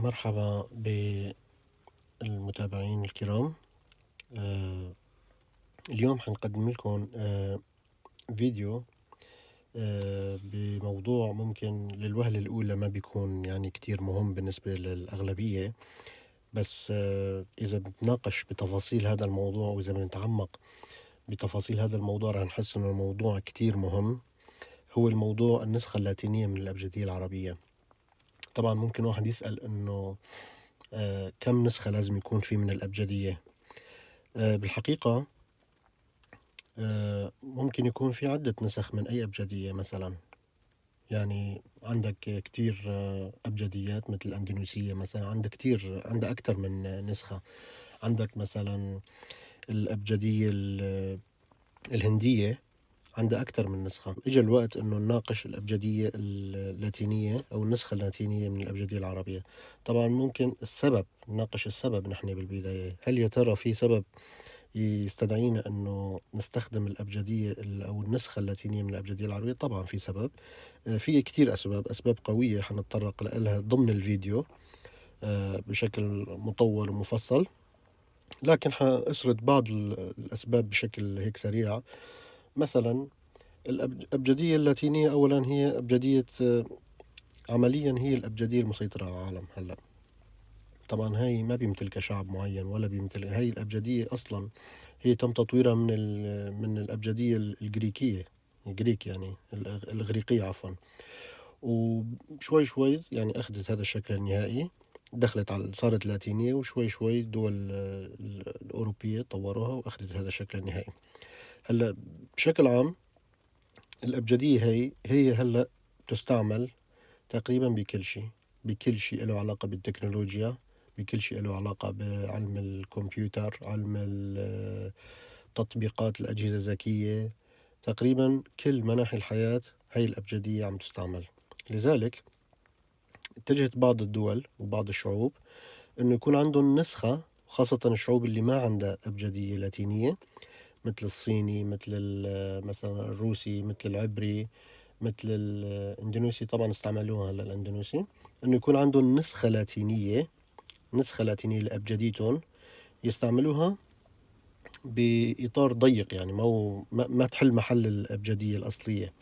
مرحبا بالمتابعين الكرام. اليوم حنقدم لكم فيديو بموضوع ممكن للوهلة الأولى ما بيكون يعني كتير مهم بالنسبة للأغلبية، بس إذا بنتناقش بتفاصيل هذا الموضوع وإذا بنتعمق بتفاصيل هذا الموضوع رح نحس إنه الموضوع كتير مهم. هو الموضوع النسخة اللاتينية من الأبجدية العربية. طبعا ممكن واحد يسأل إنه كم نسخة لازم يكون في من الأبجدية؟ بالحقيقة ممكن يكون في عدة نسخ من أي أبجدية. مثلا يعني عندك كتير أبجديات مثل الأندونيسية مثلا، عندك كتير، عندها أكثر من نسخة. عندك مثلا الأبجدية الهندية عندها أكثر من نسخة. إجا الوقت إنه نناقش الأبجدية اللاتينية أو النسخة اللاتينية من الأبجدية العربية. طبعا ممكن السبب، نناقش السبب نحن بالبداية. هل يا ترى في سبب يستدعينا إنه نستخدم الأبجدية أو النسخة اللاتينية من الأبجدية العربية؟ طبعا في سبب، في كتير أسباب، أسباب قوية حنتطرق لها ضمن الفيديو بشكل مطول ومفصل، لكن حأسرد بعض الأسباب بشكل هيك سريع. مثلا الأبجدية اللاتينية أولا هي أبجدية، عمليا هي الأبجدية المسيطرة على العالم هلأ. طبعا هاي ما بيمتلكها شعب معين ولا بيمتلك هاي الأبجدية أصلا، هي تم تطويرها من الأبجدية الجريكية، الجريك يعني الإغريقية عفوا، وشوي شوي يعني أخذت هذا الشكل النهائي، دخلت على صارت لاتينية، وشوي شوي الدول الأوروبية طوروها وأخذت هذا الشكل النهائي. هلأ بشكل عام الأبجدية هي هلأ تستعمل تقريبا بكل شيء، بكل شيء له علاقة بالتكنولوجيا، بكل شيء له علاقة بعلم الكمبيوتر، علم تطبيقات الأجهزة الذكية، تقريبا كل مناحي الحياة هي الأبجدية عم تستعمل. لذلك اتجهت بعض الدول وبعض الشعوب إنه يكون عندهم نسخة، خاصة الشعوب اللي ما عندها أبجدية لاتينية، مثل الصيني، مثل مثلا الروسي، مثل العبري، مثل الإندونيسي، طبعا استعملوها هلا الإندونيسي، إنه يكون عندهم نسخة لاتينية، نسخة لاتينية لأبجديتهم يستعملوها بإطار ضيق، يعني ما تحل محل الأبجدية الأصلية.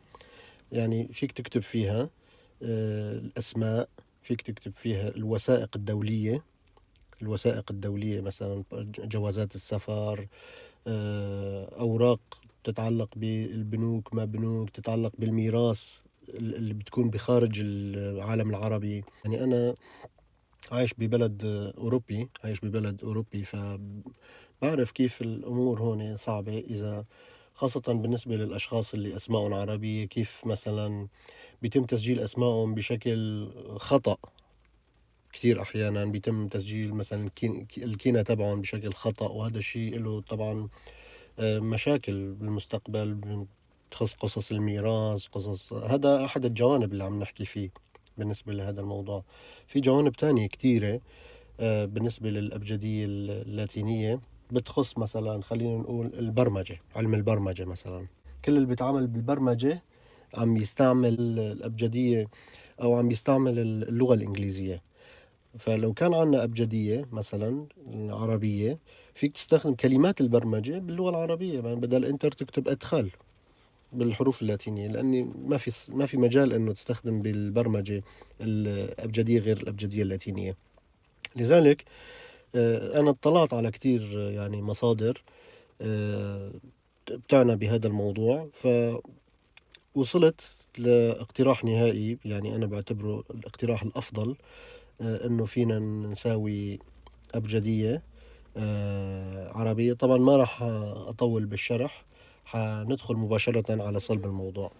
يعني فيك تكتب فيها الأسماء، فيك تكتب فيها الوثائق الدولية، الوثائق الدولية مثلا جوازات السفر، أوراق تتعلق بالبنوك، ما بنوك، تتعلق بالميراث اللي بتكون بخارج العالم العربي. يعني أنا عايش ببلد أوروبي، عايش ببلد أوروبي، فبعرف كيف الأمور هون صعبة، إذا خاصة بالنسبة للأشخاص اللي أسمائهم عربية، كيف مثلا بيتم تسجيل أسمائهم بشكل خطأ كثير. أحيانا بيتم تسجيل مثلا الكينة تبعهم بشكل خطأ، وهذا الشيء له طبعا مشاكل بالمستقبل، بتخص قصص الميراث، قصص. هذا أحد الجوانب اللي عم نحكي فيه بالنسبة لهذا الموضوع. في جوانب تانية كثيرة بالنسبة للأبجدية اللاتينية بتخص مثلا، خلينا نقول البرمجة، علم البرمجة مثلا، كل اللي بيتعامل بالبرمجة عم يستعمل الأبجدية أو عم يستعمل اللغة الإنجليزية. فلو كان عندنا أبجدية مثلا عربية، فيك تستخدم كلمات البرمجة باللغة العربية، يعني بدل انتر تكتب أدخال بالحروف اللاتينية، لأني ما في مجال إنه تستخدم بالبرمجة الأبجدية غير الأبجدية اللاتينية. لذلك أنا اطلعت على كتير يعني مصادر بتعنى بهذا الموضوع، فوصلت لاقتراح نهائي، يعني أنا بعتبره الاقتراح الأفضل، إنه فينا نساوي أبجدية عربية. طبعا ما راح أطول بالشرح، حندخل مباشرة على صلب الموضوع.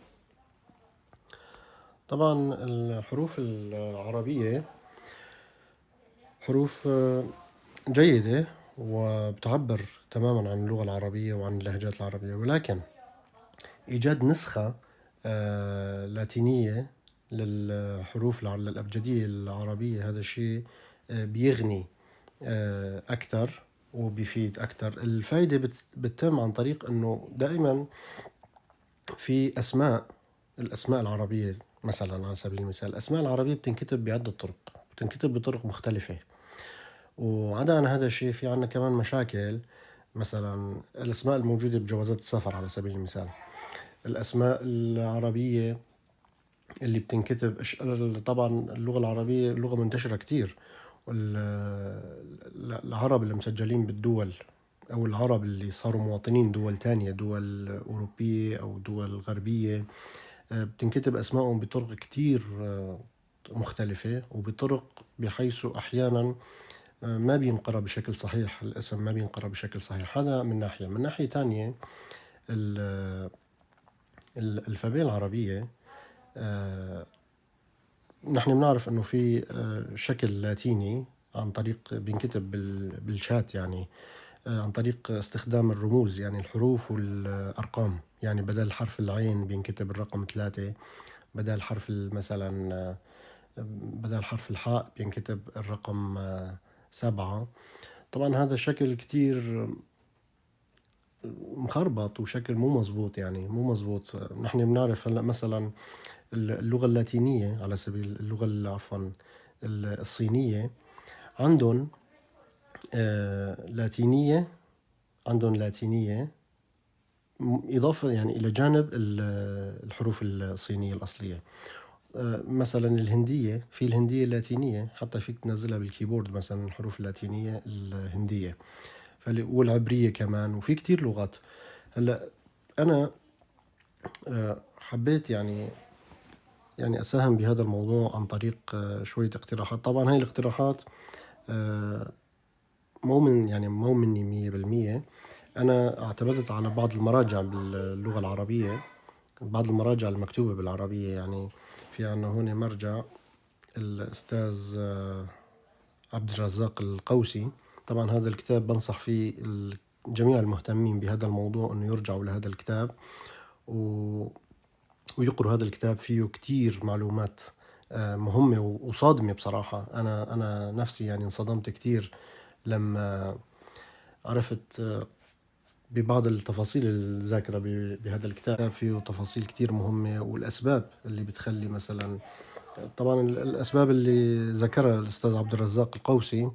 طبعا الحروف العربية حروف جيدة وبتعبر تماما عن اللغة العربية وعن اللهجات العربية، ولكن إيجاد نسخة لاتينية للحروف للأبجدية العربية، هذا الشيء بيغني أكثر وبيفيد أكثر. الفايدة بتتم عن طريق أنه دائما في أسماء، الأسماء العربية مثلا على سبيل المثال، الأسماء العربية بتنكتب بعدة طرق، وتنكتب بطرق مختلفة. وعدا عن هذا الشيء في عنا كمان مشاكل، مثلا الأسماء الموجودة بجوازات السفر على سبيل المثال، الأسماء العربية اللي بتنكتب، طبعا اللغة العربية لغة منتشرة كتير، العرب اللي مسجلين بالدول أو العرب اللي صاروا مواطنين دول تانية، دول أوروبية أو دول غربية، بتنكتب أسمائهم بطرق كتير مختلفة، وبطرق بحيث أحيانا ما بينقرأ بشكل صحيح، الاسم ما بينقرأ بشكل صحيح. هذا من ناحية. من ناحية تانية الألفابية العربية، نحن بنعرف أنه في شكل لاتيني عن طريق بينكتب بالشات، عن طريق استخدام الرموز، يعني الحروف والأرقام، يعني بدل حرف العين بينكتب الرقم 3، بدل حرف مثلا، بدل حرف الحاء بينكتب الرقم 7. طبعا هذا الشكل كتير مخربط وشكل مو مزبوط، يعني مو مزبوط. نحن بنعرف هلأ مثلا اللغة اللاتينية على سبيل اللغة، عفوا الصينية، عندهم لاتينية، عندهم لاتينية إضافة يعني إلى جانب الحروف الصينية الأصلية. مثلا الهندية، في الهندية اللاتينية حتى فيك تنزلها بالكيبورد مثلا الحروف اللاتينية الهندية، والعبرية كمان، وفي كتير لغات. هلأ أنا حبيت يعني أساهم بهذا الموضوع عن طريق شوية اقتراحات. طبعا هاي الاقتراحات مو من يعني مو مني 100%، أنا اعتمدت على بعض المراجع باللغة العربية، بعض المراجع المكتوبة بالعربية. يعني في عنا هون مرجع الأستاذ عبد الرزاق القوسي. طبعا هذا الكتاب بنصح فيه جميع المهتمين بهذا الموضوع أنه يرجعوا لهذا الكتاب ويقروا هذا الكتاب، فيه كتير معلومات مهمة وصادمة بصراحة. أنا نفسي يعني انصدمت كتير لما عرفت ببعض التفاصيل الذاكرة بهذا الكتاب، فيه تفاصيل كتير مهمة والأسباب اللي بتخلي مثلا، طبعا الأسباب اللي ذكرها الأستاذ عبد الرزاق القوسي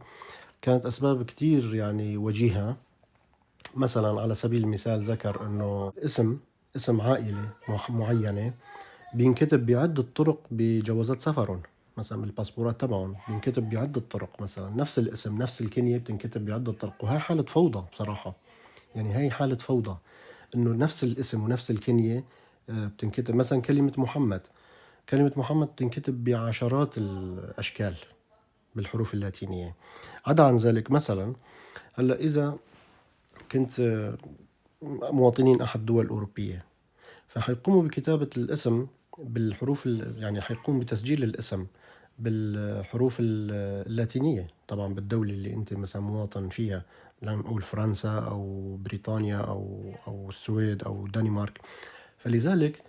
كانت أسباب كتير يعني وجيهة. مثلا على سبيل المثال ذكر أنه اسم عائلة معينة بينكتب بعدة طرق بجوازات سفرهم، مثلا بالباسبورات تبعهم بينكتب بعدة طرق، مثلا نفس الاسم نفس الكنية بتنكتب بعدة طرق، وهي حالة فوضى بصراحة. يعني هاي حالة فوضى إنه نفس الاسم ونفس الكنية بتنكتب. مثلا كلمة محمد، كلمة محمد بتنكتب بعشرات الأشكال بالحروف اللاتينية. عدا عن ذلك مثلا هلأ إذا كنت مواطنين أحد الدول الأوروبية فحيقوموا بكتابة الاسم بالحروف يعني حيقوم بتسجيل الاسم بالحروف اللاتينية، طبعا بالدولة اللي أنت مثلا مواطن فيها، لنقول فرنسا أو بريطانيا أو السويد أو الدنمارك. فلذلك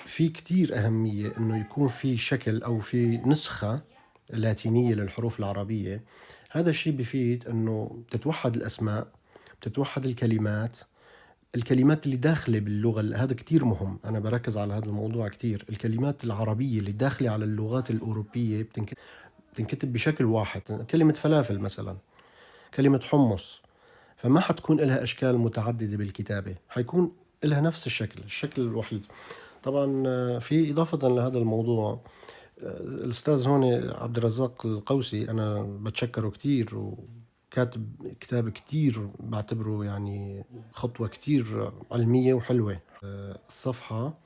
في كتير أهمية إنه يكون في شكل أو في نسخة لاتينية للحروف العربية. هذا الشيء بفيد إنه تتوحد الأسماء، بتتوحد الكلمات، الكلمات اللي داخلة باللغة. هذا كتير مهم، أنا بركز على هذا الموضوع كتير. الكلمات العربية اللي داخلة على اللغات الأوروبية بتنكتب بشكل واحد. كلمة فلافل مثلا، كلمة حمص، فما حتكون لها أشكال متعددة بالكتابة، حيكون لها نفس الشكل، الشكل الوحيد. طبعا في إضافة لهذا الموضوع، الأستاذ هون عبد الرزاق القوسي أنا بتشكره كتير، وكاتب كتاب كتير بعتبره يعني خطوة كتير علمية وحلوة. الصفحة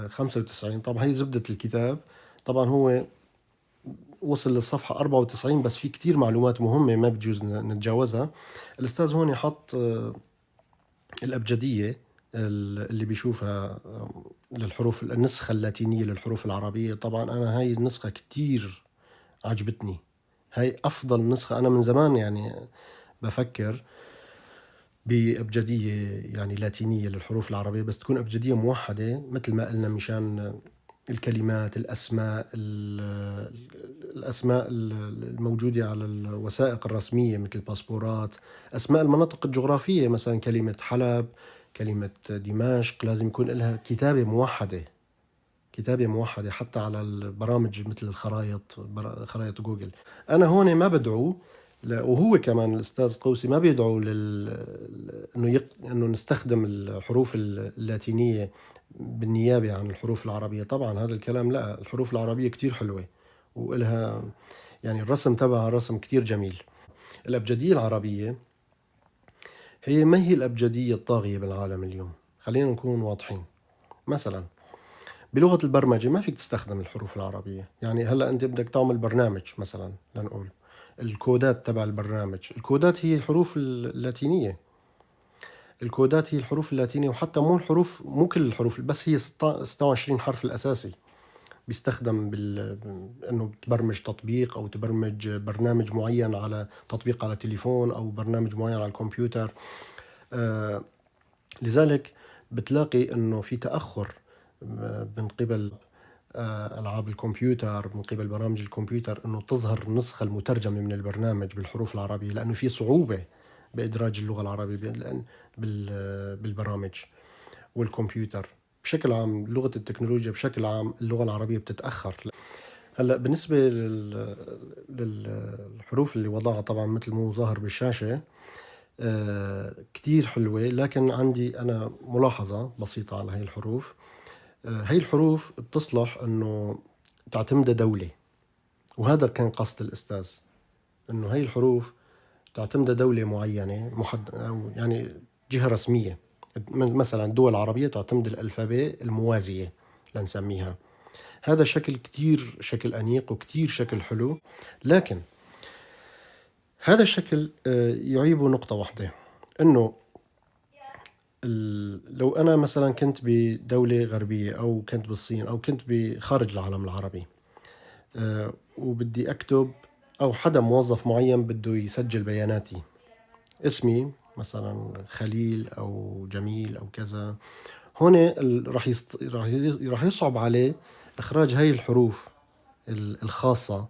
95، طبعا هي زبدة الكتاب. طبعا هو وصل للصفحة 94، بس في كتير معلومات مهمة ما بجوز نتجاوزها. الأستاذ هون حط الأبجدية اللي بيشوفها للحروف، النسخة اللاتينية للحروف العربية. طبعا أنا هاي النسخة كتير عجبتني، هاي أفضل نسخة. أنا من زمان يعني بفكر بأبجدية يعني لاتينية للحروف العربية، بس تكون أبجدية موحدة مثل ما قلنا، مشان الكلمات، الأسماء، الأسماء الموجودة على الوثائق الرسمية مثل الباسبورات، أسماء المناطق الجغرافية، مثلا كلمة حلب، كلمة دمشق، لازم يكون لها كتابة موحدة. كتابة موحدة حتى على البرامج مثل الخرائط، خرائط جوجل. أنا هون ما بدعو، وهو كمان الأستاذ قوسي ما بيدعو إنه نستخدم الحروف اللاتينية بالنيابة عن الحروف العربية. طبعا هذا الكلام لا، الحروف العربية كتير حلوة وإلها يعني الرسم تبعها رسم كتير جميل. الأبجدية العربية هي ما هي الأبجدية الطاغية بالعالم اليوم، خلينا نكون واضحين. مثلا بلغة البرمجة ما فيك تستخدم الحروف العربية. يعني هلأ أنت بدك تعمل برنامج مثلا، لنقول الكودات تبع البرنامج، الكودات هي الحروف اللاتينية، الكودات هي الحروف اللاتينية، وحتى مو الحروف، مو كل الحروف، بس هي 26 حرف الأساسي بيستخدم انه تبرمج تطبيق او تبرمج برنامج معين على تطبيق على تليفون او برنامج معين على الكمبيوتر. لذلك بتلاقي انه في تاخر من قبل العاب الكمبيوتر، من قبل برامج الكمبيوتر، انه تظهر النسخه المترجمه من البرنامج بالحروف العربيه، لانه في صعوبه بادراج اللغه العربيه بالبرامج والكمبيوتر بشكل عام. لغة التكنولوجيا بشكل عام اللغة العربية بتتأخر. هلأ بالنسبة للحروف اللي وضعها طبعا مثل مو ظاهر بالشاشة كتير حلوة، لكن عندي أنا ملاحظة بسيطة على هاي الحروف. هاي الحروف بتصلح أنه تعتمد دولة، وهذا كان قصد الأستاذ، أنه هاي الحروف تعتمد دولة معينة أو يعني جهة رسمية. مثلا الدول العربية تعتمد الألفابة الموازية لنسميها. هذا شكل كتير شكل أنيق وكتير شكل حلو، لكن هذا الشكل يعيبه نقطة واحدة، أنه لو أنا مثلا كنت بدولة غربية أو كنت بالصين أو كنت بخارج العالم العربي وبدي أكتب، أو حدا موظف معين بده يسجل بياناتي، اسمي مثلا خليل أو جميل أو كذا، هون راح يصعب عليه إخراج هاي الحروف الخاصة،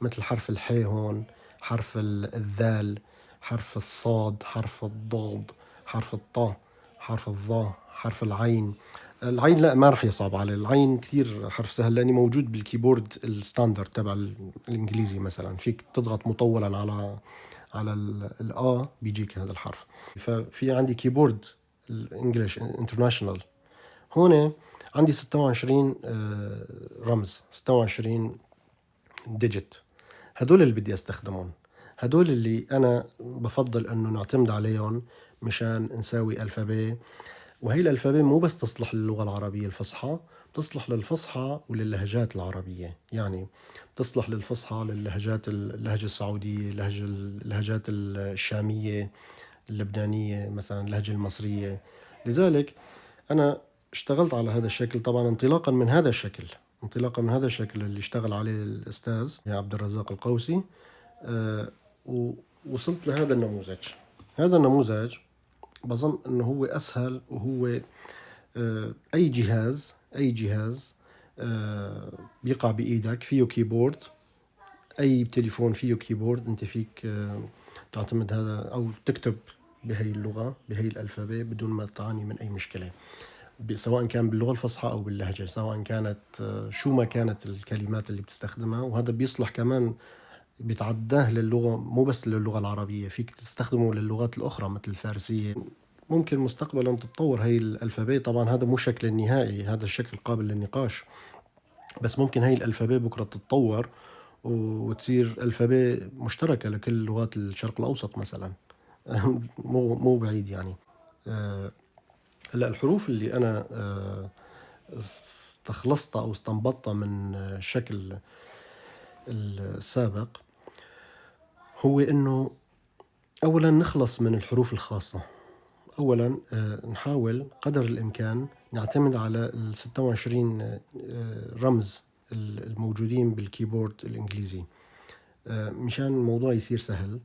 مثل حرف الحي هون، حرف الذال، حرف الصاد، حرف الضاد، حرف الطاء، حرف الظا، حرف العين. العين لا ما راح يصعب عليه، العين كثير حرف سهل لأنه موجود بال keyboard ال standard تبع الإنجليزي مثلا، فيك تضغط مطولا على الآ بيجيك هذا الحرف. ففي عندي keyboard ال English international، هون عندي 26 رمز، 26 digit، هدول اللي بدي استخدمهم، هدول اللي انا بفضل انه نعتمد عليهم مشان نساوي alphabet. وهي ال alphabet مو بس تصلح للغة العربية الفصحى، تصلح للفصحى وللهجات العربية، يعني تصلح للفصحى، للهجات، اللهجة السعودية، اللهجات الشامية، اللبنانية مثلا، اللهجة المصرية. لذلك أنا اشتغلت على هذا الشكل طبعا انطلاقا من هذا الشكل، انطلاقا من هذا الشكل اللي اشتغل عليه الأستاذ عبد الرزاق القوسي، ووصلت لهذا النموذج. هذا النموذج بظن انه هو اسهل، وهو اي جهاز، اي جهاز بيقع بايدك فيه keyboard، اي تليفون فيه keyboard، انت فيك تعتمد هذا او تكتب بهي اللغة بهي ال alphabet بدون ما تعاني من اي مشكلة، سواء كان باللغة الفصحى او باللهجة، سواء كانت شو ما كانت الكلمات اللي بتستخدمها. وهذا بيصلح كمان، بيتعداه للغة، مو بس للغة العربية، فيك تستخدمه للغات الأخرى مثل الفارسية. ممكن مستقبلا تتطور هاي ال alphabet، طبعا هذا مو شكل النهائي، هذا الشكل قابل للنقاش، بس ممكن هاي ال alphabet بكرة تتطور وتصير alphabet مشتركة لكل لغات الشرق الأوسط مثلا. مو بعيد يعني. هلا الحروف اللي أنا استخلصتها أو استنبطتها من الشكل السابق هو إنه أولاً نخلص من الحروف الخاصة. أولاً نحاول قدر الإمكان نعتمد على ال 26 رمز الموجودين بال keyboard الإنجليزي، مشان الموضوع يصير سهل.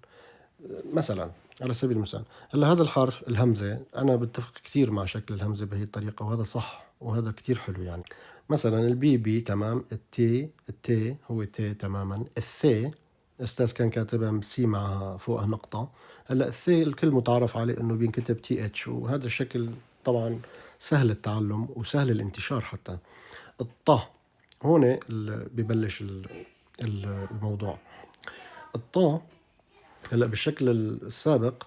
مثلاً على سبيل المثال هلا هذا الحرف الهمزة، أنا بتفق كثير مع شكل الهمزة بهي الطريقة، وهذا صح وهذا كثير حلو. يعني مثلاً ال B B تمام، ال T ال T هو T تماماً، الث الأستاذ كان كاتبها C مع فوقها نقطة. هلا الث الكل متعارف عليه إنه بينكتب TH، وهذا الشكل طبعاً سهل التعلم وسهل الانتشار حتى. الطه هون ببلش الموضوع. الطاء هلا بالشكل السابق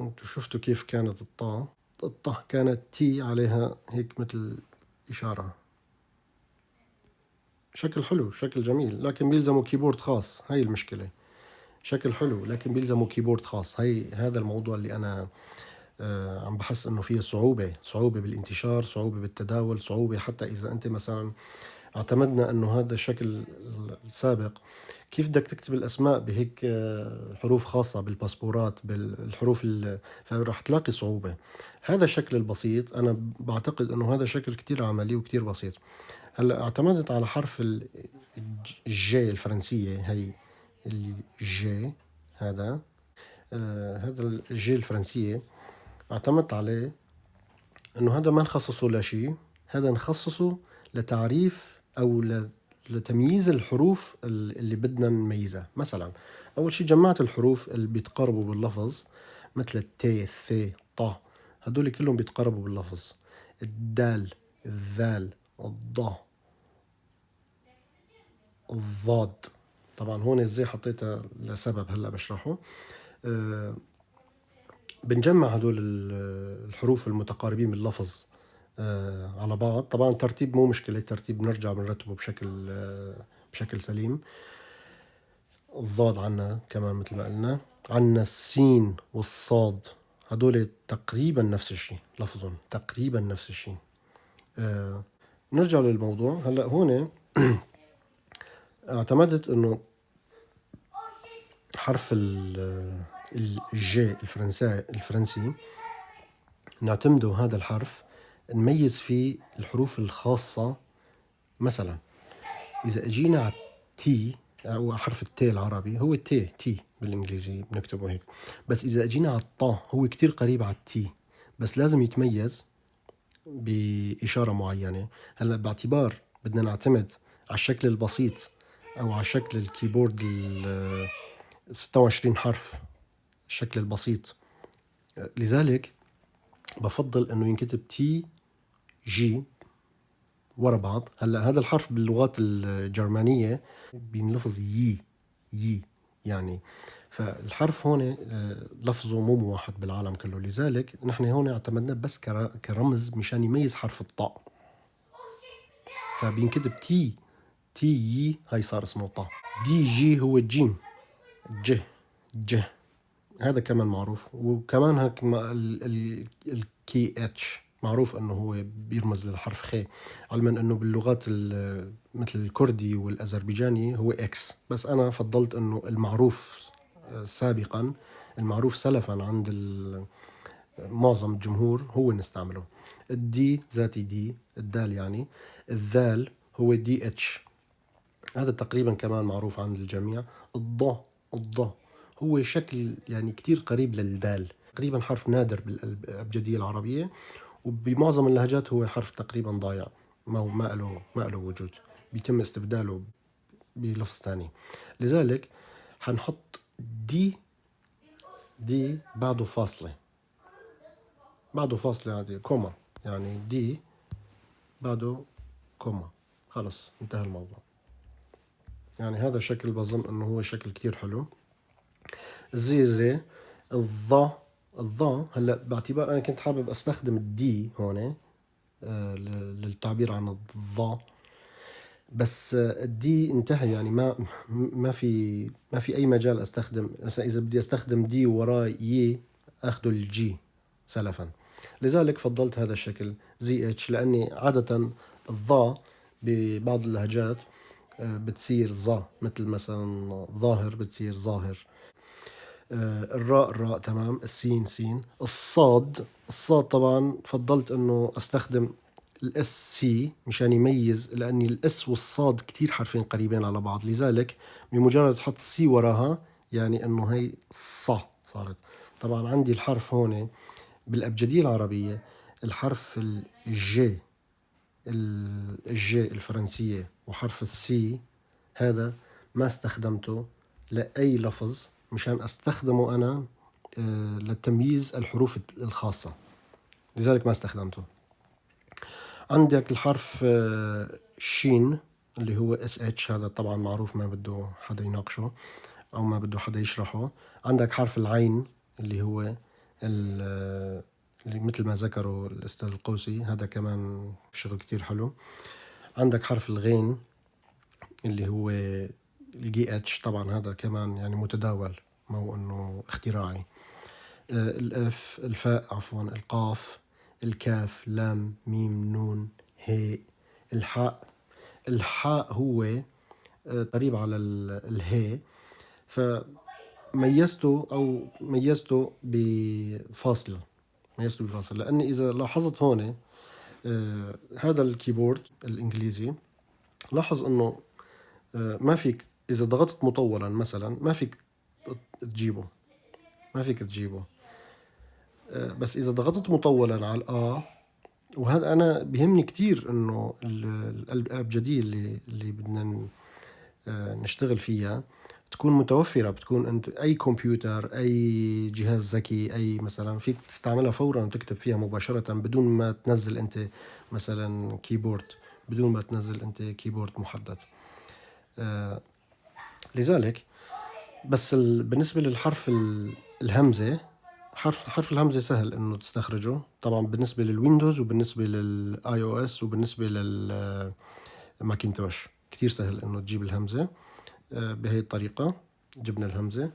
انتم شفتوا كيف كانت الطاء. الطاء كانت T عليها هيك مثل إشارة، شكل حلو، شكل جميل، لكن بيلزمه keyboard خاص. هاي المشكلة، شكل حلو لكن بيلزمه keyboard خاص. هي هذا الموضوع اللي أنا عم بحس إنه فيه صعوبة، صعوبة بالانتشار، صعوبة بالتداول، صعوبة حتى إذا أنت مثلا اعتمدنا إنه هذا الشكل السابق، كيف بدك تكتب الأسماء بهيك حروف خاصة بالباسبورات، بالحروف، فرح تلاقي صعوبة. هذا الشكل البسيط أنا بعتقد إنه هذا شكل كتير عملي وكتير بسيط. هلا اعتمدت على حرف ال G الفرنسية، هي ال G، هذا ال G الفرنسية اعتمدت عليه إنه هذا ما نخصصه لشيء، هذا نخصصه لتعريف أو لتمييز الحروف اللي بدنا نميزها. مثلا أول شيء جمعت الحروف اللي بيتقاربوا باللفظ، مثل التي، الث، ط، هدول كلهم بيتقاربوا باللفظ. الدال، الذال، الض، الضاد. طبعا هون الزي حطيتها لسبب هلا بشرحه. بنجمع هدول الحروف المتقاربين باللفظ على بعض. طبعا الترتيب مو مشكلة، الترتيب بنرجع بنرتبه بشكل سليم. الضاد عنا كمان مثل ما قلنا، عنا السين والصاد، هدول تقريبا نفس الشيء، لفظهم تقريبا نفس الشيء. نرجع للموضوع. هلا هون اعتمدت انه حرف ال G الفرنسي نعتمده، هذا الحرف نميز فيه الحروف الخاصة. مثلا إذا اجينا على T أو حرف ال T العربي، هو T، T بالإنجليزي بنكتبه هيك، بس إذا اجينا على الطا هو كتير قريب على ال T، بس لازم يتميز بإشارة معينة. هلا باعتبار بدنا نعتمد على الشكل البسيط أو على شكل ال keyboard ال 26 حرف، الشكل البسيط، لذلك بفضل إنه ينكتب T G ورا بعض. هلا هذا الحرف باللغات الجرمانية بينلفظ يي، يي يعني، فالحرف هون لفظه مو موحد بالعالم كله، لذلك نحن هون اعتمدناه بس كرمز مشان يميز حرف الطاء، فبينكتب T T ي، هاي صار اسمه طاء. D G هو الجيم، ج ج، هذا كمان معروف. وكمان هيك ال K H معروف انه هو بيرمز للحرف خ، علما انه باللغات مثل الكردي والاذربيجاني هو X، بس انا فضلت انه المعروف سابقا، المعروف سلفا عند معظم الجمهور هو نستعمله. ال D ذاتي D الدال يعني، الذال هو D H، هذا تقريبا كمان معروف عند الجميع. الض، الض هو شكل يعني كتير قريب للدال، تقريبا حرف نادر بالأبجدية العربية، وبمعظم اللهجات هو حرف تقريبا ضايع، ما له وجود، بيتم استبداله بلفظ ثاني. لذلك حنحط D D بعده فاصلة، بعده فاصلة عادية comma، يعني D بعده comma، خلص انتهى الموضوع. يعني هذا الشكل بظن انه هو شكل كتير حلو. الزي زي الظا، الظا هلا باعتبار انا كنت حابب استخدم ال D هون للتعبير عن الظا، بس ال D انتهى، يعني ما في اي مجال استخدم. مثلا اذا بدي استخدم D وراه ي اخذه ال G سلفا، لذلك فضلت هذا الشكل Z H، لاني عادة الظا ببعض اللهجات بتصير ظا، مثل مثلا ظاهر بتصير ظاهر. الراء الراء تمام، السين سين، الصاد الصاد طبعا فضلت انه استخدم ال S C مشان يميز، لاني ال S والصاد كتير حرفين قريبين على بعض، لذلك بمجرد تحط C وراها يعني انه هي ص صارت. طبعا عندي الحرف هون بالابجدية العربية الحرف ال G، ال G الفرنسية وحرف ال C هذا ما استخدمته لأي لفظ مشان استخدمه انا لتمييز الحروف الخاصة، لذلك ما استخدمته. عندك الحرف الشين اللي هو SH، هذا طبعا معروف، ما بده حدا يناقشه أو ما بده حدا يشرحه. عندك حرف العين اللي هو اللي مثل ما ذكره الأستاذ القوسي، هذا كمان شغل كتير حلو. عندك حرف الغين اللي هو ال GH، طبعا هذا كمان يعني متداول، ما هو انه اختراعي. ال F، الفاء عفوا، القاف، الكاف، لام، ميم، نون، هاء، الحاء. الحاء هو قريب على الهاء، فميزته او ميزته بفاصلة، ميزته بفاصلة لأني إذا لاحظت هون هذا ال keyboard الإنجليزي، لاحظ إنه ما فيك إذا ضغطت مطولا مثلا ما فيك تجيبه، ما فيك تجيبه، بس إذا ضغطت مطولا على الآ، وهذا أنا بيهمني كتير إنه الأبجدية اللي بدنا نشتغل فيها تكون متوفرة، بتكون أنت أي كمبيوتر، أي جهاز ذكي، أي مثلا فيك تستعملها فورا وتكتب فيها مباشرة بدون ما تنزل أنت مثلا keyboard، بدون ما تنزل أنت keyboard محدد. لذلك بس بالنسبة للحرف الهمزة، حرف الهمزة سهل إنه تستخرجه، طبعا بالنسبة لل Windows وبالنسبة لل iOS وبالنسبة لل Macintosh كتير سهل إنه تجيب الهمزة بهي الطريقة. جبنا الهمزة.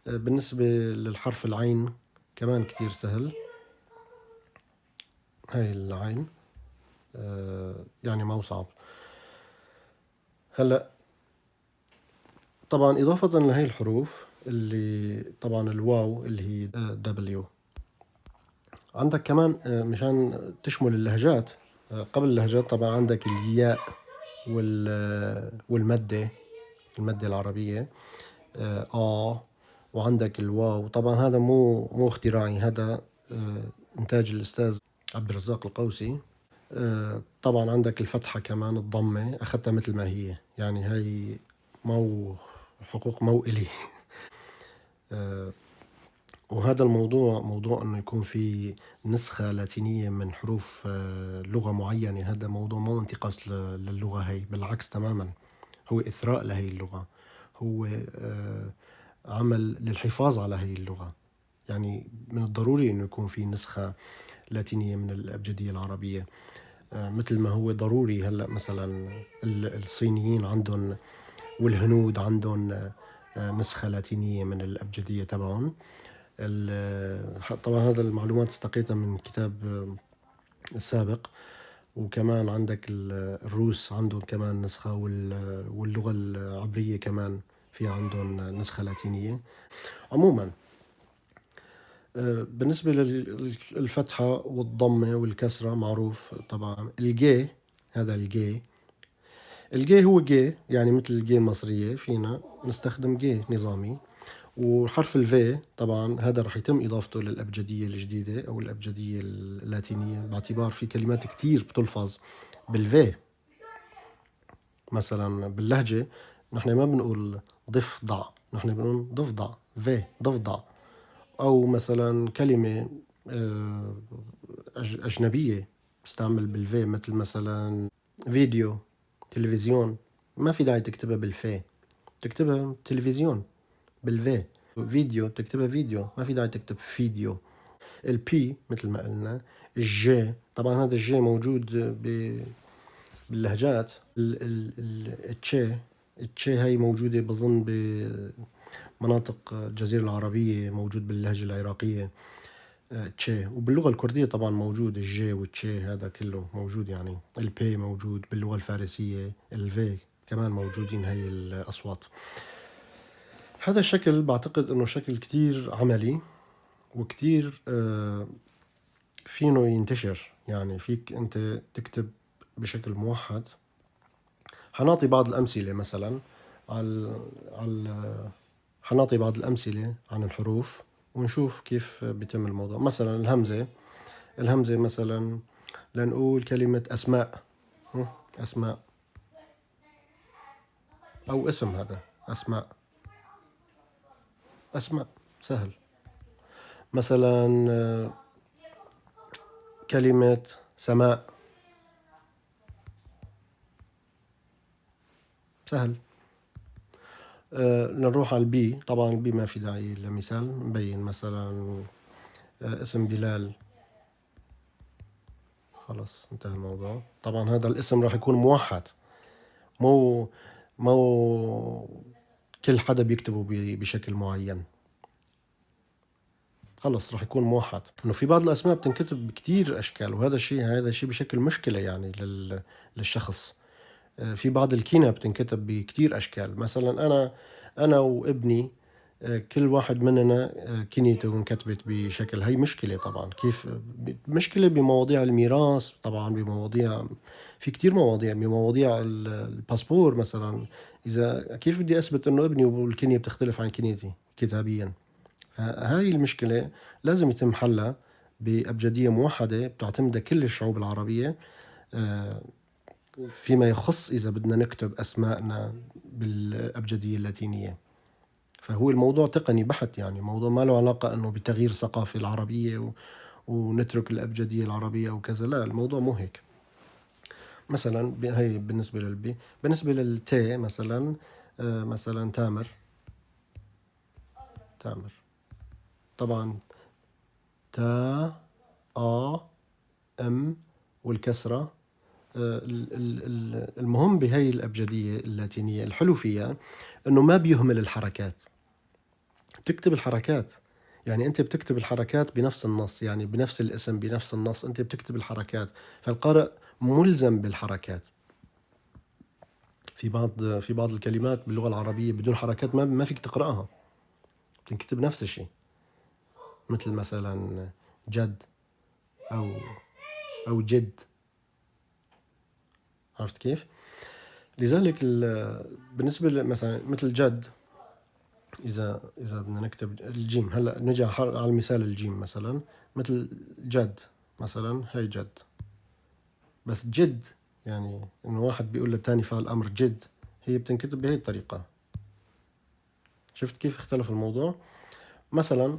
بالنسبة للحرف العين كمان كتير سهل، هاي العين يعني ما هو صعب. هلأ طبعا إضافة لهي الحروف اللي طبعا الواو اللي هي W، عندك كمان مشان تشمل اللهجات، قبل اللهجات طبعا عندك الياء والمدة، المادة العربية وعندك الواو. طبعا هذا مو اختراعي، هذا إنتاج الأستاذ عبد الرزاق القوسي. طبعا عندك الفتحة كمان، الضمة أخذتها مثل ما هي، يعني هاي مو حقوق مو إلي. وهذا الموضوع موضوع أنه يكون في نسخة لاتينية من حروف لغة معينة، هذا موضوع مو انتقاص للغة هي، بالعكس تماما، هو إثراء لهي اللغة، هو عمل للحفاظ على هي اللغة. يعني من الضروري أنه يكون في نسخة لاتينية من الأبجدية العربية، مثل ما هو ضروري هلأ مثلا الصينيين عندهم والهنود عندهم نسخة لاتينية من الأبجدية تبعهم. طبعا هذا المعلومات استقيتها من كتاب السابق. وكمان عندك الروس عندهم كمان نسخة، واللغة العبرية كمان في عندهم نسخة لاتينية. عموما بالنسبة للفتحة والضمة والكسرة معروف طبعا. الجي، هذا الجي، الجي هو جي، يعني مثل الجي المصرية فينا نستخدم جي نظامي. وحرف ال V طبعا هذا رح يتم إضافته للأبجدية الجديدة أو الأبجدية اللاتينية، باعتبار في كلمات كتير بتلفظ بال V. مثلا باللهجة نحن ما بنقول ضفدع، نحن بنقول ضفدع، V، ضفدع. أو مثلا كلمة أجنبية بتستعمل بال V، مثل مثلا فيديو، تلفزيون، ما في داعي تكتبها بالفي، تكتبها تلفزيون بال V. فيديو تكتبها فيديو، ما في داعي تكتب فيديو. ال P مثل ما قلنا، ال G طبعا هذا ال G موجود باللهجات. التشي، التشي هاي موجودة بظن بمناطق الجزيرة العربية، موجود باللهجة العراقية تشي، وباللغة الكردية طبعا موجود الجي والتشي، هذا كله موجود. يعني ال P موجود باللغة الفارسية، ال V كمان موجودين هاي الأصوات. هذا الشكل بعتقد انه شكل كتير عملي وكتير فينه ينتشر، يعني فيك انت تكتب بشكل موحد. حنعطي بعض الأمثلة مثلا على حنعطي بعض الأمثلة عن الحروف ونشوف كيف بيتم الموضوع. مثلا الهمزة، الهمزة مثلا لنقول كلمة أسماء، أسماء أو اسم، هذا أسماء، أسماء سهل. مثلا كلمة سماء، سهل. نروح على ال B. طبعا ال B ما في داعي لمثال، مبين مثلا اسم بلال، خلص انتهى الموضوع. طبعا هذا الاسم راح يكون موحد، مو كل حدا بيكتبه بشكل معين، خلص راح يكون موحد. انه في بعض الاسماء بتنكتب بكتير اشكال، وهذا الشيء بشكل مشكله يعني للشخص. في بعض الكنى بتنكتب بكتير اشكال، مثلا انا وابني، كل واحد مننا، كنيته انكتبت بشكل، هي مشكله طبعا. كيف مشكله بمواضيع الميراث، طبعا بمواضيع، في كتير مواضيع، بمواضيع الباسبور مثلا، اذا كيف بدي اثبت انه ابني والكنيه بتختلف عن كنيتي كتابيا؟ هاي المشكلة لازم يتم حلها بأبجدية موحدة بتعتمدها كل الشعوب العربية، فيما يخص إذا بدنا نكتب أسماءنا بالأبجدية اللاتينية. فهو الموضوع تقني بحت، يعني موضوع ما له علاقة أنه بتغيير ثقافة العربية ونترك الأبجدية العربية أو كذا، لا الموضوع مو هيك. مثلا هي بالنسبة لل B. بالنسبة لل T مثلا، مثلا تامر، تامر طبعا تا آ أم والكسرة. المهم بهي الأبجدية اللاتينية الحلو فيها أنه ما بيهمل الحركات، بتكتب الحركات، يعني أنت بتكتب الحركات بنفس النص، يعني بنفس الاسم بنفس النص أنت بتكتب الحركات، فالقارئ ملزم بالحركات. في بعض الكلمات باللغة العربية بدون حركات ما فيك تقرأها، بتنكتب نفس الشيء، مثل مثلا جد أو جد، عرفت كيف؟ لذلك بالنسبة مثلا مثل جد، إذا بدنا نكتب الجيم، هلا نجي على المثال الجيم مثلا، مثل جد مثلا، هي جد، بس جد يعني إنه واحد بيقول للثاني فعل أمر جد، هي بتنكتب بهي الطريقة. شفت كيف اختلف الموضوع؟ مثلا،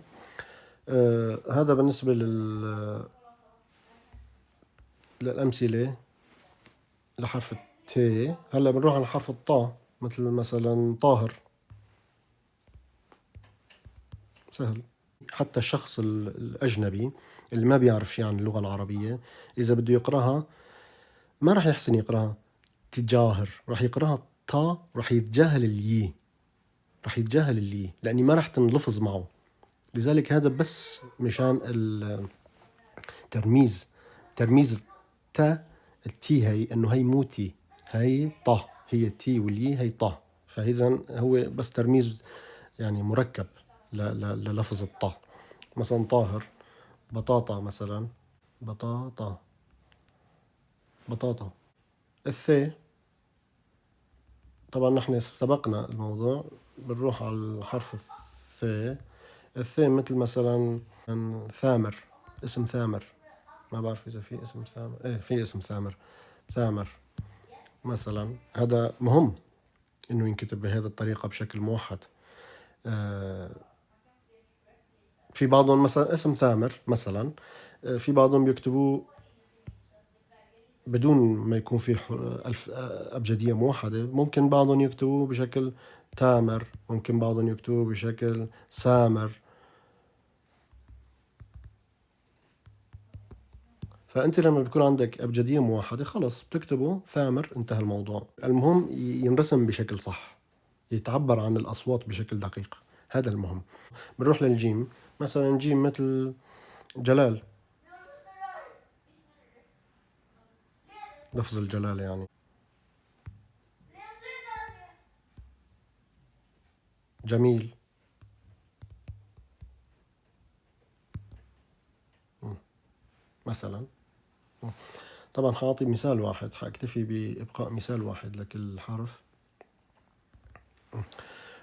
هذا بالنسبة للأمثلة لحرف التي. هلا بنروح على حرف الطاء، مثل مثلا طاهر، سهل. حتى الشخص الأجنبي اللي ما بيعرف شيء عن اللغة العربية إذا بده يقرأها ما راح يحسن يقرأها تجاهر، راح يقرأها تا، راح يتجاهل اليي، راح يتجاهل اليي لأني ما راح تنلفظ معه. لذلك هذا بس مشان الترميز، ترميز التا التي هي إنه هي مو تي، هي طا، هي التي واليي هي طا، فإذا هو بس ترميز يعني مركب للفظ الطا. مثلا طاهر، بطاطا مثلا، بطاطا، بطاطا. الث طبعا نحن سبقنا الموضوع، بنروح على الحرف الث. الث مثل مثلا ثامر، اسم ثامر، ما بعرف إذا في اسم ثامر، إيه في اسم ثامر، ثامر مثلا. هذا مهم إنه ينكتب بهذه الطريقة بشكل موحد. في بعضهم مثلا اسم ثامر مثلا، في بعضهم بيكتبوه بدون ما يكون في أبجدية موحدة، ممكن بعضهم يكتبوه بشكل تامر، ممكن بعضهم يكتبوه بشكل سامر. فأنت لما بيكون عندك أبجدية موحدة خلص بتكتبه ثامر، انتهى الموضوع. المهم ينرسم بشكل صح، يتعبر عن الأصوات بشكل دقيق، هذا المهم. بنروح للجيم، مثلا جيم مثل جلال، لفظ الجلال يعني، جميل مثلا. طبعا حاعطي مثال واحد، حاكتفي بإبقاء مثال واحد لكل حرف.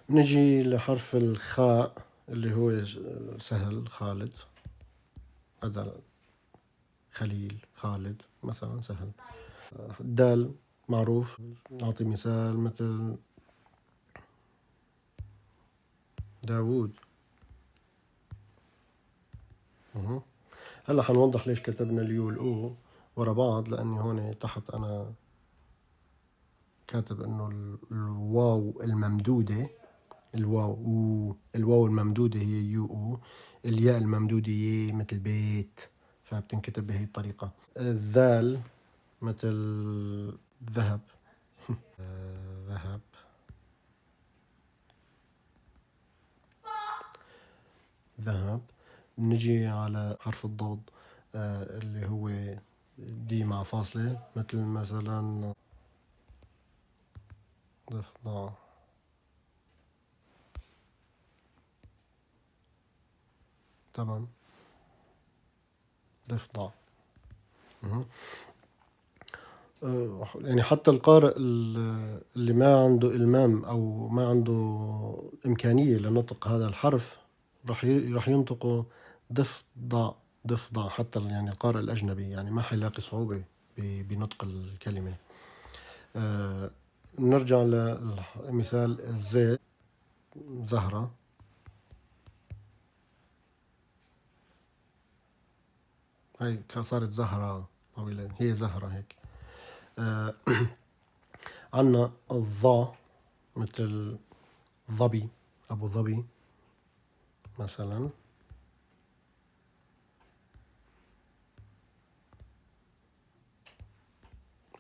نجي لحرف الخاء اللي هو سهل، خالد، هذا خليل، خالد مثلا، سهل. الدال معروف، نعطي مثال مثل داوود. هلا حنوضح ليش كتبنا ال U وال O ورا بعض، لأني هون تحت أنا كاتب إنه الواو الممدودة، الواو الواو الممدودة هي يو أو، الياء الممدودة ي مثل بيت، فبتنكتب بهي الطريقة. الذال مثل ذهب ذهب ذهب. نجي على حرف الضاد اللي هو دي مع فاصلة، مثل مثلا ضفدع. تمام، ضفدع. يعني حتى القارئ اللي ما عنده إلمام أو ما عنده إمكانية لنطق هذا الحرف راح ينطقه ضفدع ضفدع، حتى يعني القارئ الأجنبي يعني ما حيلاقي صعوبة بنطق الكلمة. نرجع لمثال الزي، زهرة. هاي صارت زهرة طويلة، هي زهرة هيك. عنا الظا مثل ظبي، أبو ظبي مثلا.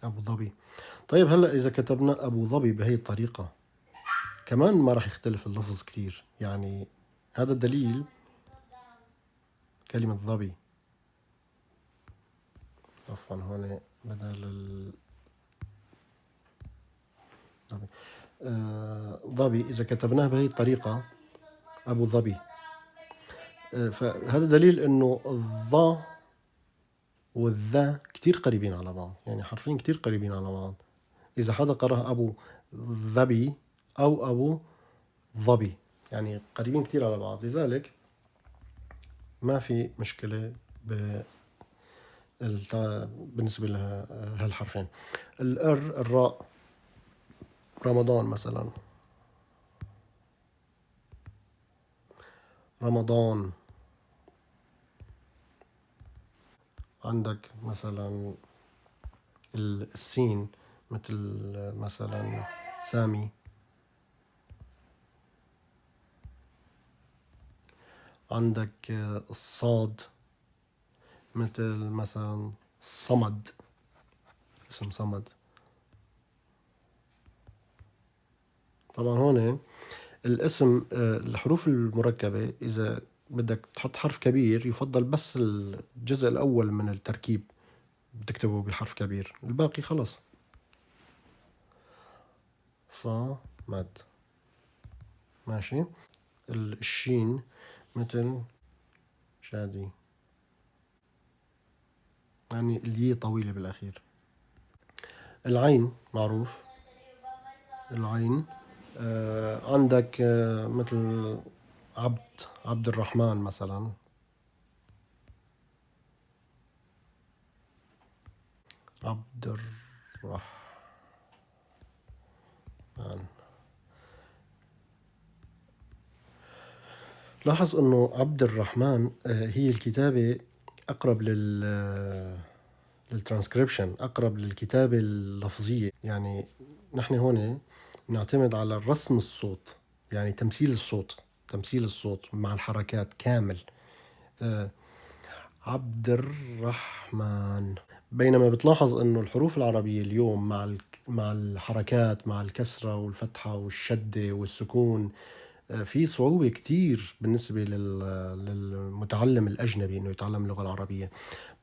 أبو ظبي. طيب هلأ إذا كتبنا أبو ظبي بهي الطريقة كمان ما راح يختلف اللفظ كتير، يعني هذا الدليل كلمة ظبي، عفوا هون بدل ظبي، ظبي إذا كتبناها بهي الطريقة أبو ظبي، فهذا دليل إنه الظا والذا كتير قريبين على بعض، يعني حرفين كتير قريبين على بعض. إذا حدا قرأ أبو ظبي أو أبو ظبي يعني قريبين كتير على بعض، لذلك ما في مشكلة بالنسبة لهالحرفين. الأر الراء، رمضان مثلا، رمضان. عندك مثلا السين مثل مثلا سامي. عندك الصاد مثل مثلا صمد، اسم صمد. طبعا هون الاسم، الحروف المركبة إذا بدك تحط حرف كبير يفضل بس الجزء الأول من التركيب بتكتبه بحرف كبير، الباقي خلص. صمد، ماشي. الشين مثل شادي، يعني اليي طويلة بالأخير. العين معروف، العين. عندك مثل عبد الرحمن مثلا. عبد الرحمن. لاحظ انه عبد الرحمن هي الكتابة اقرب للترانسكريبشن، اقرب للكتابة اللفظية. يعني نحن هون نعتمد على رسم الصوت، يعني تمثيل الصوت، تمثيل الصوت مع الحركات كامل. عبد الرحمن. بينما بتلاحظ انه الحروف العربية اليوم مع الحركات، مع الكسرة والفتحة والشدة والسكون، في صعوبة كتير بالنسبة للمتعلم الأجنبي إنه يتعلم اللغة العربية.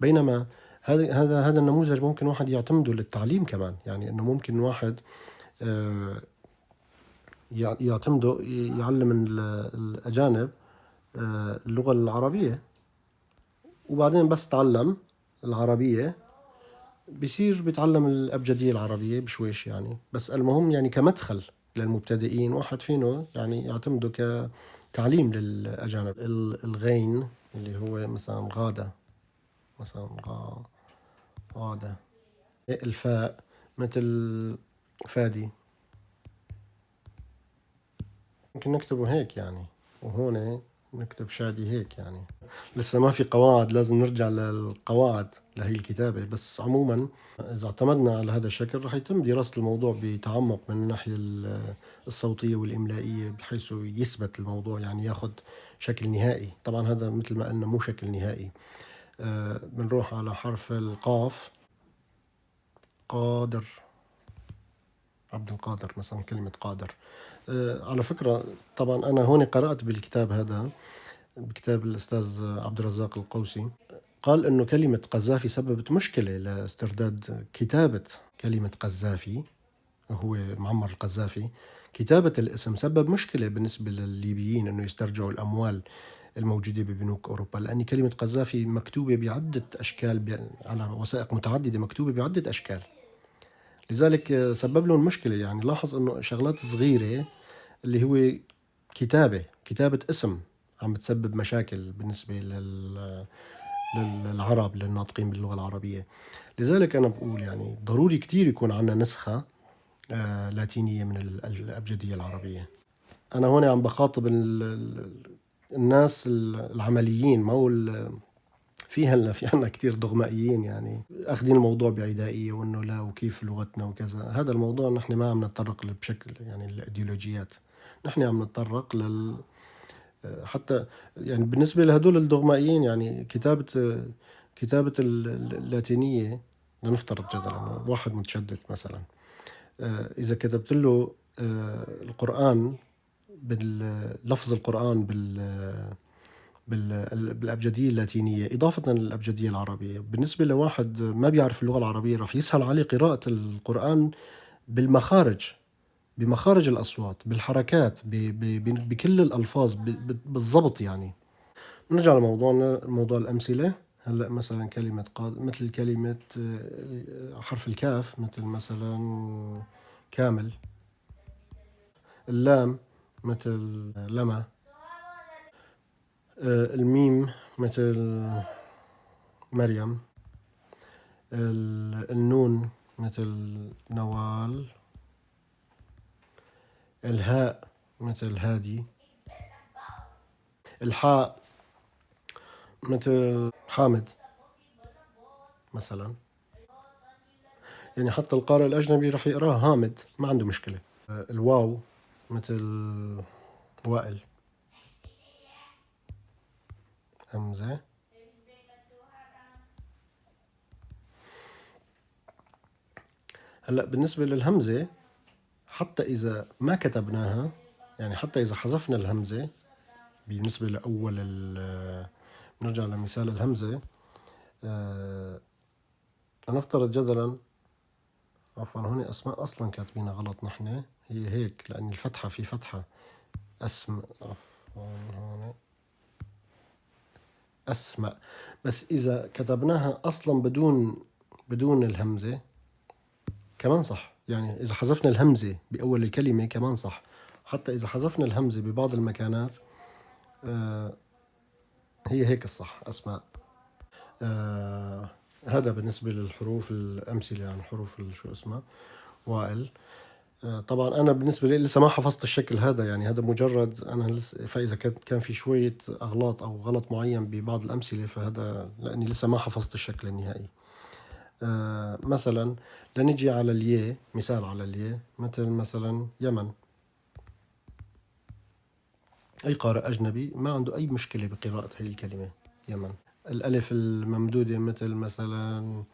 بينما هذا النموذج ممكن واحد يعتمده للتعليم كمان، يعني إنه ممكن واحد يعتمده يعلم الأجانب اللغة العربية، وبعدين بس تعلم العربية بيصير بيتعلم الأبجدية العربية بشويش يعني. بس المهم يعني كمدخل للمبتدئين واحد فينه يعني يعتمده كتعليم للأجانب. الغين اللي هو مثلا غادة، مثلا غادة. الفاء مثل فادي، ممكن نكتبه هيك يعني، وهون نكتب شادي هيك، يعني لسه ما في قواعد، لازم نرجع للقواعد لهي الكتابة. بس عموما إذا اعتمدنا على هذا الشكل رح يتم دراسة الموضوع بتعمق من الناحية الصوتية والإملائية، بحيث يثبت الموضوع، يعني ياخذ شكل نهائي. طبعا هذا مثل ما قلنا مو شكل نهائي. بنروح على حرف القاف، قادر، عبد القادر مثلا، كلمة قادر. على فكرة طبعا أنا هون قرأت بالكتاب هذا، بكتاب الأستاذ عبد الرزاق القوسي، قال إنه كلمة قذافي سببت مشكلة لاسترداد كتابة كلمة قذافي، وهو معمر القذافي. كتابة الاسم سبب مشكلة بالنسبة للليبيين إنه يسترجعوا الأموال الموجودة ببنوك أوروبا، لأن كلمة قذافي مكتوبة بعدة أشكال، على وثائق متعددة مكتوبة بعدة أشكال، لذلك سبب لهم مشكلة. يعني لاحظ إنه شغلات صغيرة اللي هو كتابة اسم عم بتسبب مشاكل بالنسبة للعرب للناطقين باللغة العربية. لذلك أنا بقول يعني ضروري كتير يكون عندنا نسخة لاتينية من الأبجدية العربية. أنا هون عم بخاطب الناس العمليين، ما هو في هلا في عنا كتير دغمائيين يعني أخذين الموضوع بعدائية وإنه لا وكيف لغتنا وكذا. هذا الموضوع نحن ما عم نتطرق بشكل يعني الأيديولوجيات، نحن عم نتطرق لل حتى يعني بالنسبة لهدول الدغمائيين، يعني كتابة اللاتينية، لنفترض جدلا واحد متشدد مثلا، إذا كتبت له القرآن باللفظ القرآن بالأبجدية اللاتينية إضافة للأبجدية العربية، بالنسبة لواحد ما بيعرف اللغة العربية راح يسهل عليه قراءة القرآن بالمخارج، بمخارج الأصوات، بالحركات، بكل الألفاظ بالضبط. يعني نرجع لموضوعنا، موضوع الأمثلة. هلأ مثلا كلمة قاد، مثل كلمة حرف الكاف، مثل مثلا كامل، اللام مثل لما، الميم مثل مريم، النون مثل نوال، الهاء مثل هادي، الحاء مثل حامد مثلا. يعني حتى القارئ الأجنبي رح يقراها هامد، ما عنده مشكلة. الواو مثل وائل، همزة. هلأ بالنسبة للهمزة حتى إذا ما كتبناها، يعني حتى إذا حذفنا الهمزة بالنسبة لأول نرجع لمثال الهمزة، لنفترض جدلا، عفوا هون أسماء أصلا كاتبينها غلط نحن، هي هيك لأن الفتحة في فتحة أسم، عفوا هون أسماء، بس إذا كتبناها أصلا بدون الهمزة كمان صح. يعني إذا حذفنا الهمزة بأول الكلمة كمان صح، حتى إذا حذفنا الهمزة ببعض المكانات هي هيك الصح أسماء. هذا بالنسبة للحروف الأمثلة، يعني حروف شو اسمها وائل. طبعا أنا بالنسبة لي لسه ما حفظت الشكل هذا، يعني هذا مجرد أنا لسه، فإذا كان في شوية أغلاط أو غلط معين ببعض الأمثلة فهذا لأني لسه ما حفظت الشكل النهائي. مثلا لنجي على الياء، مثال على الياء، مثل مثلا يمن. أي قارئ أجنبي ما عنده أي مشكلة بقراءة هذه الكلمة يمن. الألف الممدودة مثل مثلا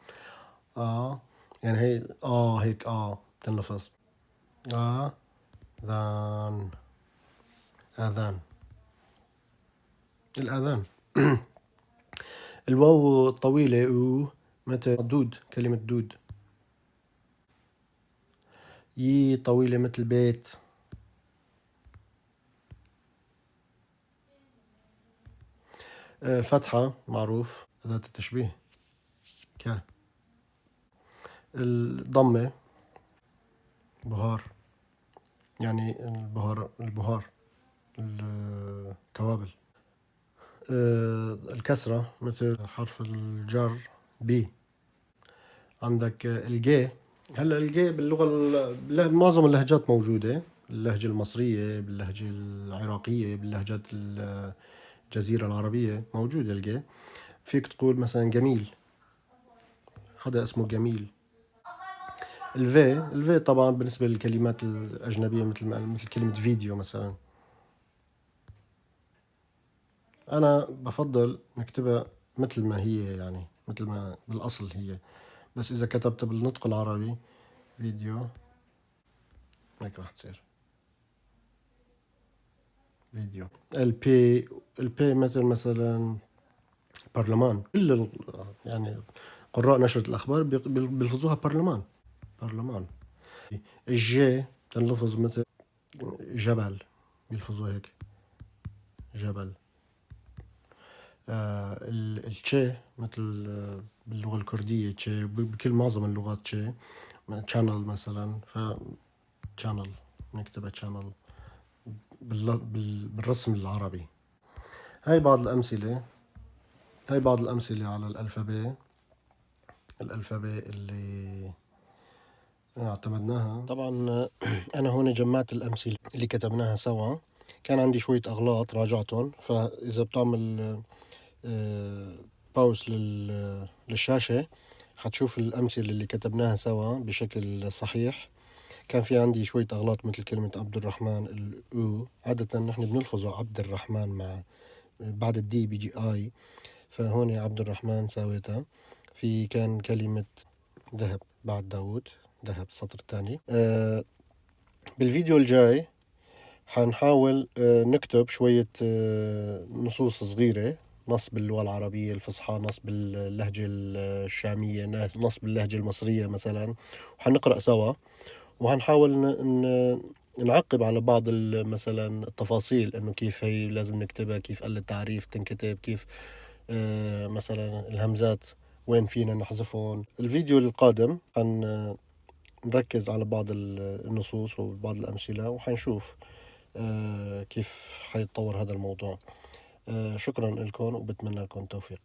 يعني هي هيك بتنلفظ ذان، آذان، الآذان. الواو الطويلة و مثل دود، كلمة دود. يي طويلة مثل بيت. الفتحة معروف أداة التشبيه ك. الضمة بهار، يعني البهار، البهار التوابل. الكسرة مثل حرف الجر بي. عندك الجي، هلا الجي باللغة معظم اللهجات موجودة، اللهجة المصرية، باللهجة العراقية، باللهجات الجزيرة العربية موجودة ال G. فيك تقول مثلا جميل، حدا اسمه جميل. ال V، ال V طبعا بالنسبة للكلمات الأجنبية مثل كلمة فيديو مثلا. أنا بفضل نكتبها مثل ما هي، يعني مثل ما بالأصل هي، بس إذا كتبتها بالنطق العربي فيديو هيك راح تصير فيديو. ال P، ال P مثلا برلمان، كل يعني قراء نشرة الأخبار بيلفظوها برلمان، برلمان. ال J تنلفظ مثل جبل، بيلفظوها هيك جبل. التشي مثل باللغة الكردية تشي، بكل معظم اللغات تشي، channel مثلا، ف channel نكتبها channel بالرسم العربي. هاي بعض الأمثلة، هاي بعض الأمثلة على ال alphabet، ال alphabet اللي اعتمدناها. طبعا أنا هون جمعت الأمثلة اللي كتبناها سوا، كان عندي شوية أغلاط راجعتهم، فإذا بتعمل pause للشاشة حتشوف الأمثلة اللي كتبناها سوا بشكل صحيح. كان في عندي شوية أغلاط مثل كلمة عبد الرحمن الأو، عادة نحن بنلفظه عبد الرحمن مع بعد ال D بيجي I، فهون عبد الرحمن سويتها. في كان كلمة ذهب بعد داود، ذهب السطر الثاني. بالفيديو الجاي حنحاول نكتب شوية نصوص صغيرة، نص باللغة العربية الفصحى، نص باللهجة الشامية، نص باللهجة المصرية مثلا، وحنقرأ سوا، وحنحاول نعقب على بعض مثلا التفاصيل، انه كيف هي لازم نكتبها، كيف ال التعريف تنكتب، كيف مثلا الهمزات وين فينا نحذفهم. الفيديو القادم حنركز على بعض النصوص وبعض الأمثلة، وحنشوف كيف حيتطور هذا الموضوع. شكرا لكم وبتمنى لكم التوفيق.